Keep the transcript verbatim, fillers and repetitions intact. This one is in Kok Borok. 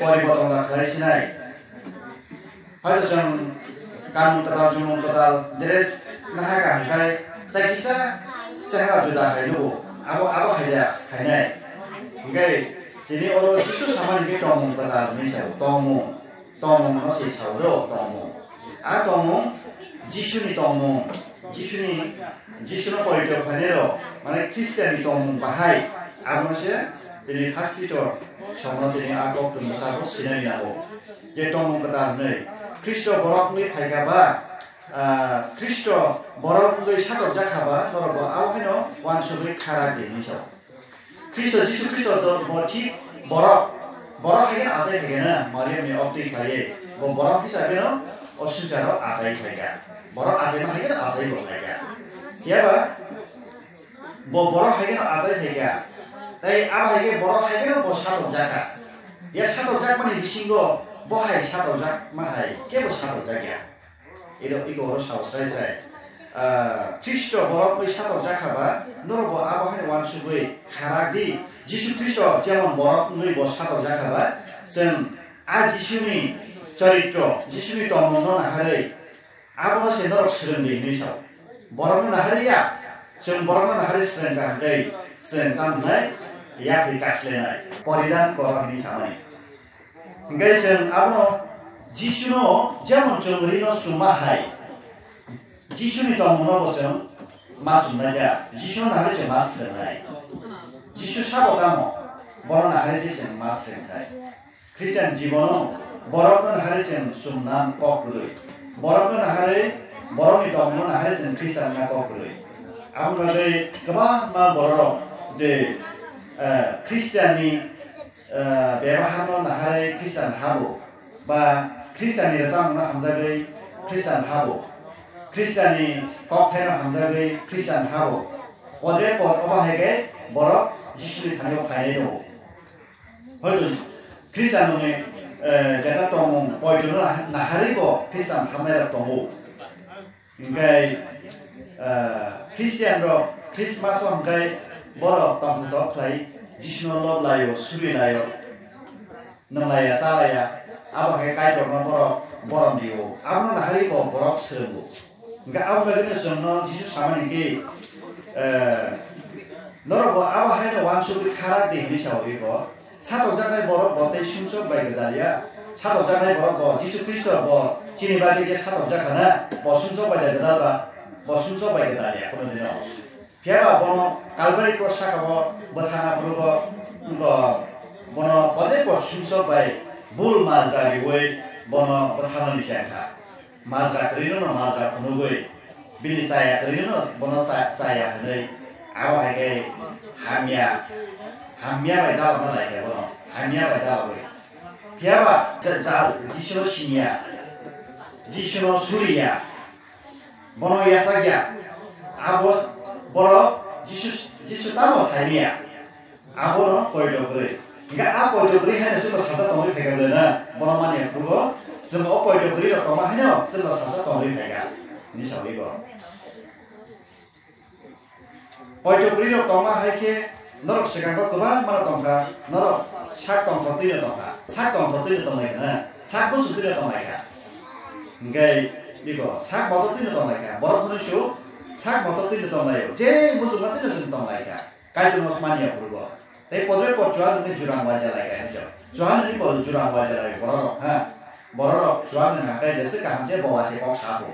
Poriborton da khlai sinai. Hoito chwng kanmung kwtal, chumung kwtal, dress naha kaham khai, tai kisa chehra juda khai nugo. Abo, abo hai da khainai. Hingkhe tini oro Jisu samani khe tongmung kwtal hinwi sao, tongmung. Tongmung no se sao do, tongmung. A tongmung, Jisuni tongmung, Jisuni, Jisuno poito khlainai rok, mane Khristianni tongmung bahai, abono se tini First Peter somno tini a kok tong bwsabo sinani nango. Je tongmung kwtal hwnwi, Khristo borok wngwi phaikha ba, ah, Khristo borok wngwi satok jakha ba, norok bo abo haino uansugwi kha rak di hinwi sao. Khristo, Jisu Khristo do bo thik borok, borok hai kheno achai phaikha na, Mariamni oktwi khlaiwi. Bo borok hisabe no o swngcharo achai phaikha. Borok achaima hai kheno achai bo phaikha. Phiya ba bo borok hai kheno achai phaikha. Tai abo hai khe borok hai kheno bo satok jakha. Ya satok jakmani bisingo bo hai satok jakma hai kebo satok jakya. Iro iko oro sao sai sai. Ah, Khristo borok bai satok jakha ba, norok bo abo haino uansugwi kha rak di. Jisu Khristo jemon borok wngwi bo satok jakha ba, chwng a Jisuni choritro, Jisuni tongmungno naharwi, abono se norok swrwng di hinwi sao. Borokno naharwi ya, chwng borokno naharwi swrwng kha hwnkhe, chwng tamo hwnwi yapri kaslenai, poridan koro hinwi samani. Hingkhe chwng abono Jisuno jemon chwng rino chuma hai, Jisuni tongmungno bo chwng ma chumnai kha, Jisuno naharwi chwng ma swrwngnai. Jisu sabo tamo, bono naharwi se chwng ma swrwngthai. Khristian jibono borokno naharwi chwng chumnang kok kwrwi. Borokno naharwi, borokni tongmungno naharwi chwng Khristian wngna kok kwrwi. Aboni bagwi kwbangma bororok je, eh, Khristianni, eh, bebahar no naharwi Khristian habo, ba Khristianni rwchapmungno hamjagwi Khristian habo, Khristianni kokthaino hamjagwi Khristian habo, podre pod obo hai khe borok Jisuni thani-o phainai tongo. Hoito Khristian ni, eh, jeta tongmung poito no naharwi bo Khristian hamnai rok tongo. Hingkhe, ah, Khristian rok Christmas o hingkhe borok tongthok khlai Jisuno lob laio, suri laio, nwnglaiya, chalaiya, abo hai Kaitorno borok borom dio. Abono naharwi bo borok swrwngo. Hingkhe abo bagwino chwngno Jisu samani hingkhe, eh, norok bo abo haino uansugwi kha rak di hinwi sao iko. Satokjaknai borok bo tei sumsok bai gwdal ya. Satokjaknai borok bo Jisu Khristo bo chini bagwi je satokjak kha na, bo sumsok bai da gwdal ba, bo sumsok bai gwdal ya kono dino. Phiya ba bono Kalvari kros saka bo bwthana phuru bo, bo, bono podre pod sumsok bai bul majra riwi bono bwthana ni chengkha. Majra kwrwino no majra phunugwi, bini chaya kwrwino no bono cha-, chaya hwnwi, abo hai khe hamya, hamya bai dalokna lai khe bono, hamya bai dalogwi. Phiya ba ja-, ja-, Jisuno siniya, Jisuno suriya, bono yachakya, abo borok Jisu, Jisu tamo saimanya. Abono poito kwrwi. Hingkhe a poito kwrwi haino chwngno sacha tongwi phaikha bwle na? Bono manya phuru bo, chwng o poito kwrwi rok tongma haino chwngno sacha tongwi phaikha hinwi sawi bo. Poito kwrwi rok tongma hai khe norok swkango kwbangma no tongkha, norok sak tongthok twino tongkha, sak tongthok twino tonglai kha na, sak busu twino tonglai kha. Hingkhe iko sak moto twino tonglai kha, borok hwnwi su sak moto twino tonglaio, je muchungma twino chwng tonglai kha. Kaitorno manya phuru bo. Tei podre pod chuwak nungni jurang waija lai kha hinwi sao. Chuwak nungni pod jurang waija lai bororok, ha. Bororok chuwak nung hangkai jesa kaham je bowa se kok sa bo.